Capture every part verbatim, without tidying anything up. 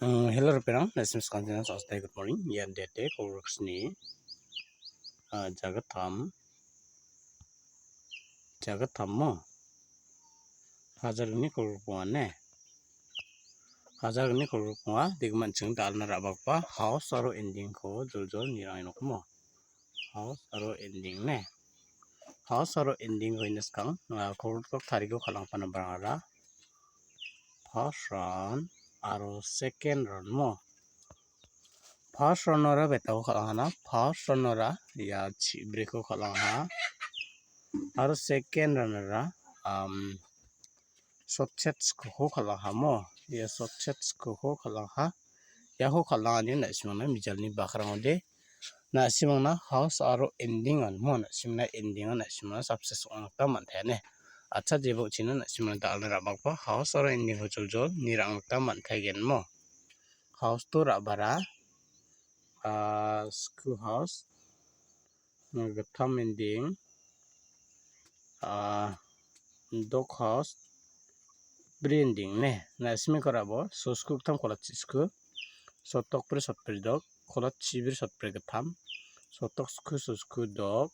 Uh, hello, ripengrang. Na·sim sakantina sa·stai, good morning. Ian date kolgriksni, uh, jagatam, jagatammo. Hajar gni kolgrikbonga ne. Hajar gni kolgrikbonga, degima an·ching dal·na ra·bakba house aro ending-ko joljol nirang·e nokmo. House aro ending ne. House aro ending-ko ine skang, ah, kolgrikdok tariko kal·angpana barangara. First round aro second round mo. First round-ora betako kal·angana, first round-ora ia chibriko kal·angaha. Aro second round-ora, um, sotset skoko kal·angaha mo. Ia sotset skoko kal·angaha. Iako kal·angani na·simangna mijalni bakrangode. Na·simangna house aro ending-an mo. Na·simangna ending-an na·simangna success ong·na gita man·taia ne. Atsa jeba uchina na·simangna dal·na ra·bakba house aro ending-ko joljol nirang·na gita man·taigen mo. House-to ra·bara, ah, sku house, gittam ending, ah, dok house, bri ending ne. Na·simiko ra·bo, sosku gittam kolatchi sku, sotok bri sotbri dok, kolatchi bri sotbri gittam, sotok sku sosku dok,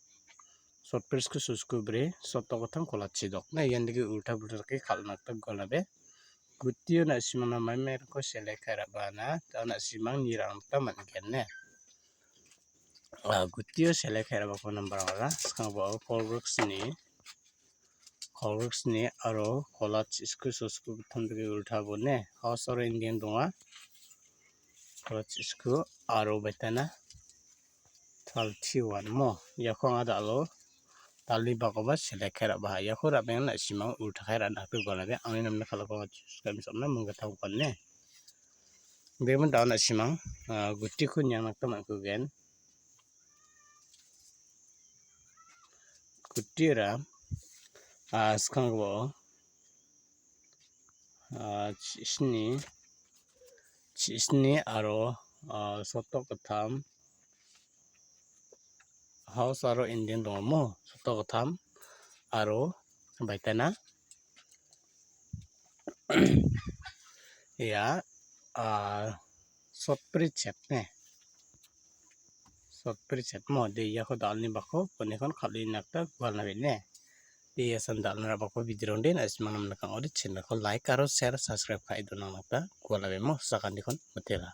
sotbri sku sosku bri, sotok gittam kolatchi dok. Na ian dake ulta pulta dake kal·na gita gualabe. Gutio na·simangna maimairangko select ka·e ra·bana, ta na·simang nirang·na gita man·gen ne. Ah, gutio select ka·e ra·bako nambar ong·a. Skangbo kolgriksni, kolgriksni aro kolatchi sku sosku gittam dake ulta bone. House aro ending donga. Kolatchi sku aro baitana thirty-one mo. Iako anga dal·o, dalni bakoba select ka·e ra·baha. Iako ra·bengan na·simang ulta ka·e ra·na gita gualabe. Angni namna kal·ako anga choose ka·e misokna minggitam ong·kane. Degima da·o na·simang, ah, gutiko niangna gita man·kugen. Gutira, ah, skanggipa, ah, chi·sni, chi·sni aro, ah, sotok gittam, house aro ending dongamo, sotok gittam aro baitana. Ia, ah, sotbri chet ne. Sotbri chet mo, de iako dalni bako, ponikon kal·e nakta gualna bene. De iasan dalna rabako video rongde, na·simang namna kang·ode channel-ko like aro share, subscribe ka·e dona nakta gualna bemo, sakantikon mitela.